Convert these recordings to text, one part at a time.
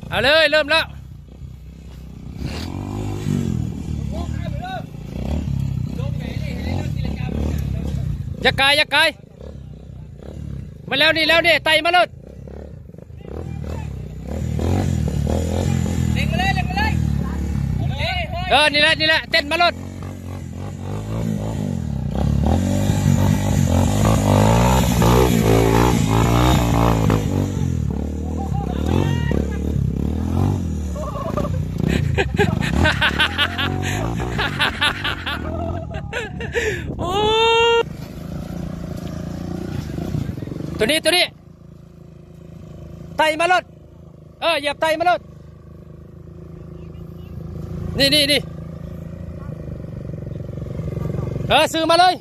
ເອົາເລີຍ ເລີ່ມແລ້ວ. ຢ່າກາຍ ຢ່າກາຍ. ມາແລ້ວນີ້ ແລ້ວນີ້ ໄຕ່ມາໂລດ. ເລັ່ງມາເລີຍ ເລັ່ງມາເລີຍ. ເອີ ນີ້ແຫຼະ ນີ້ແຫຼະ ເຕັ້ນມາໂລດ. ໂອ້ ໂຕນີ້ ໂຕນີ້ ໄຕ່ມາໂລດ. ເອີ ຢຽບໄຕ່ມາໂລດ. ນີ້ ນີ້ ນີ້ ເອີ ຊື້ມາເລີຍ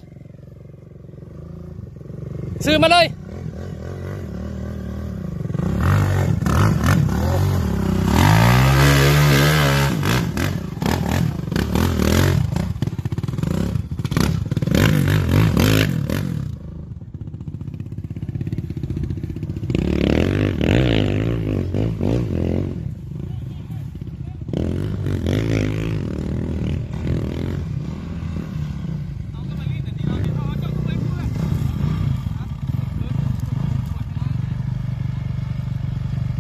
ຊື້ມາເລີຍ.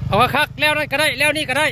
ເອົາຄັກໆ ແລ້ວນັ້ນກໍໄດ້ ແລ້ວນີ້ກໍໄດ້.